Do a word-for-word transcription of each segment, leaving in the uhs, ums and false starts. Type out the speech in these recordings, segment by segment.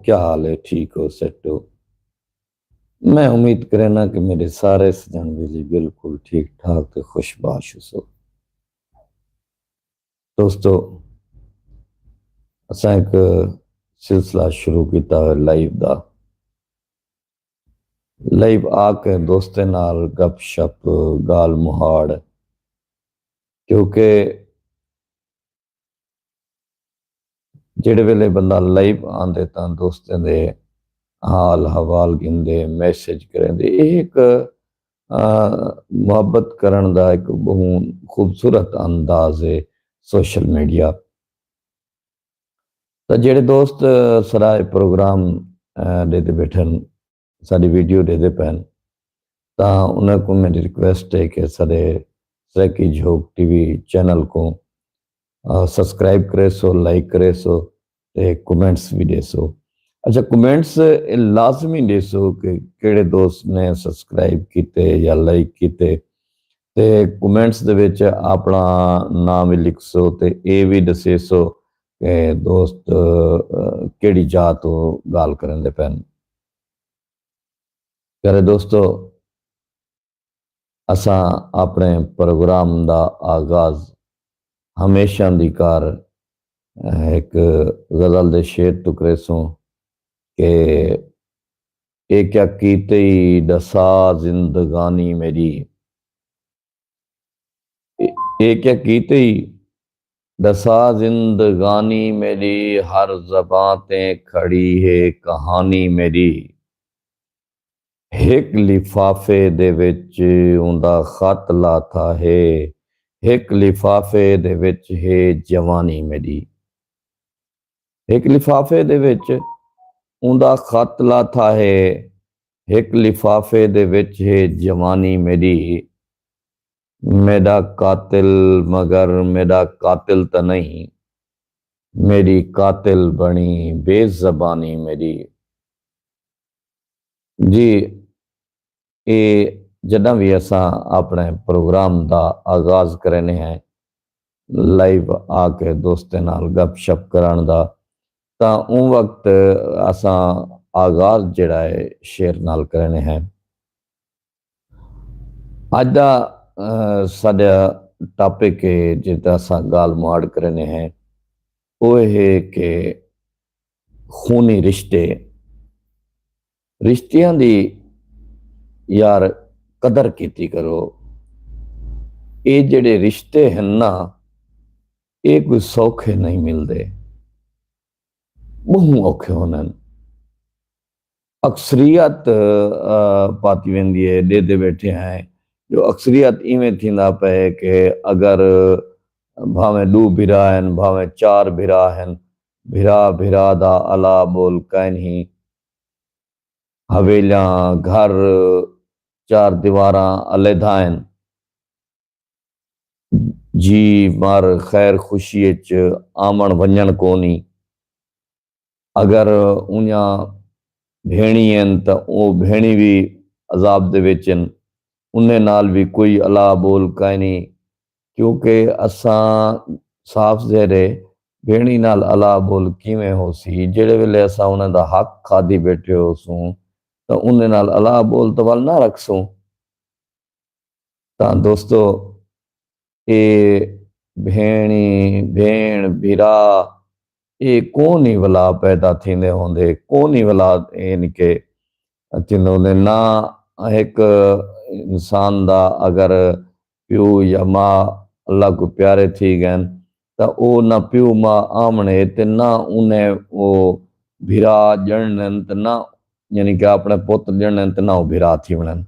کیا حال ہے؟ ٹھیک ہو؟ سیٹ ہو؟ میں امید کرینا کہ میرے سارے سجن ویلی بالکل ٹھیک ٹھاک تے خوش باش ہو سو۔ دوستو، اساں ایک سلسلہ شروع کیتا ہے لائیو دا۔ لائیو آ کے دوستیں نال گپ شپ، گال مہاڑ، کیونکہ جڑے ویلے بندہ لائیو آندے تاں دوستیں دے حال حوال گھندے، میسج کریندے۔ یہ ایک محبت کرن دا ایک بہوں خوبصورت انداز ہے سوشل میڈیا۔ تاں جڑے دوست سرائے پروگرام ڈیدے بیٹھن، ساڈی ویڈیو ڈیدے پین، تاں انہاں کو میری ریکویسٹ ہے کہ ساڈے سرکی جھوک ٹی وی چینل کو سبسکرائب کرے سو، لائک کرے سو، تے کمنٹس بھی دے سو۔ اچھا، کمنٹس لازمی دے سو کہ کہڑے دوست نے سبسکرائب کیتے یا لائک کیتے، تے کمنٹس دے وچ اپنا نام بھی لکھ سو تے اے بھی دسے سو کہ دوست کہڑی جا تو گال کرن دے پین۔ پیارے دوستو، اساں اپنے پروگرام دا آغاز ہمیشہ دی کار ایک غزل دے شعر تو کریسوں کہ اے کیا کیتے ای ڈسا زندگانی میری، اے کیا کیتے ای ڈسا زندگانی میری، ہر زباں تے کھڑی ہے کہانی میری۔ ہک لفافے دے وچ اوندا خط لاتھا ہے، ہک لفافے دے وچ ہے جوانی میری۔ ہک لفافے دے وچ اوندا خط لاتھا ہے، ہک لفافے دے وچ ہے جوانی میری۔ میڈا قاتل مگر میڈا قاتل تاں نہیں، میڈی قاتل بنی بے زبانی میڈی۔ جی، اے جڈاں وی اساں اپنے پروگرام دا آغاز کرینے ہیں، لائیو آ کے دوستیں نال گپ شپ کرن دا، تاں اوں وقت اساں آغاز جڑا ہے شعر نال کرینے ہیں۔ اج دا ساڈا ٹاپک ہے جس دا اساں گال مہاڑ کرینے ہیں، وہ ہے کہ خونی رشتے، رشتیاں دی یار قدر کیتی کرو۔ اے جڑے رشتے ہیں نا، اے کوئی سوکھے نہیں ملدے، بہوں اوکھے ہونن۔ اکثریت پاتی ویندی ہے، ڈیدے بیٹھے ہیں جو اکثریت ایویں تھیندا پے کہ اگر بھاویں ڈو بھرا ہیں، بھاویں چار بھرا ہیں، بھرا بھرا دا الا بول کائنی۔ حویلیاں، گھر، چار دیواراں علیحدہ ہیں۔ جی مر خیر خوشی اچ آوݨ ونڄݨ کونی۔ اگر اونیاں بھیݨی ہن تاں او بھیݨی وی عذاب دے وچ ہن، انہیں نال وی کوئی الا بول کائنی، کیونکہ اساں صاف ظاہر ہے بھیݨی نال الا بول کیویں ہوسی؟ جیڑھے ویلے اساں انہاں دا حق کھادی بیٹھے ہوسوں تاں انہیں نال الا بول تاں ول نہ رکھسوں۔ تاں دوستو، اے بھیݨی، بھیݨ، بھرا، اے کون ہی ولا پیدا تھیندے ہوندے، کون ہی ولا یعنی کہ تھیندے ہوندے۔ نہ ہک انسان دا اگر پیو یا ماں اللہ کو پیارے تھی ڳئن تاں او نہ پیو ماں آوݨے تے نہ انہیں او بھرا ڄݨن تے نہ یعنی کہ اپݨے پت ڄݨن تے نہ او بھرا تھی وݨن۔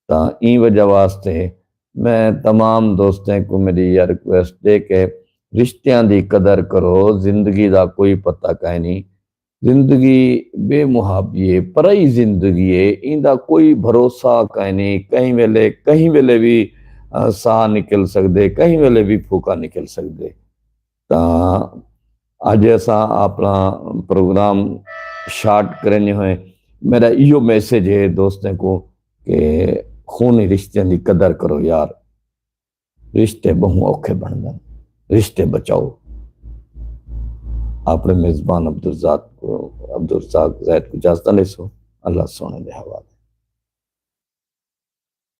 تاں ایں وجہ واسطے میں تمام دوستیں کو میری یہ ریکویسٹ ہے کہ رشتیاں دی قدر کرو، زندگی دا کوئی پتہ کائنی۔ زندگی بے محابی ہے، پرائی زندگی ہے، ایندا کوئی بھروسہ کائنی، کہیں ویلے کہیں ویلے بھی ساہ نکل سکدے، کہیں ویلے بھی پھوکا نکل سکدے۔ تاں اج اساں اپنا پروگرام شارٹ کرنے ہوئے۔ میرا ایو میسج ہے دوستیں کو کہ خونی رشتیاں دی قدر کرو یار، رشتے بہوں اوکھے بن گئے، رشتے بچاؤ۔ اپݨے میزبان عبدالرزاق عبدالرزاق زید کوں اجازت ݙیسو۔ اللہ سوہݨے دے حوالے۔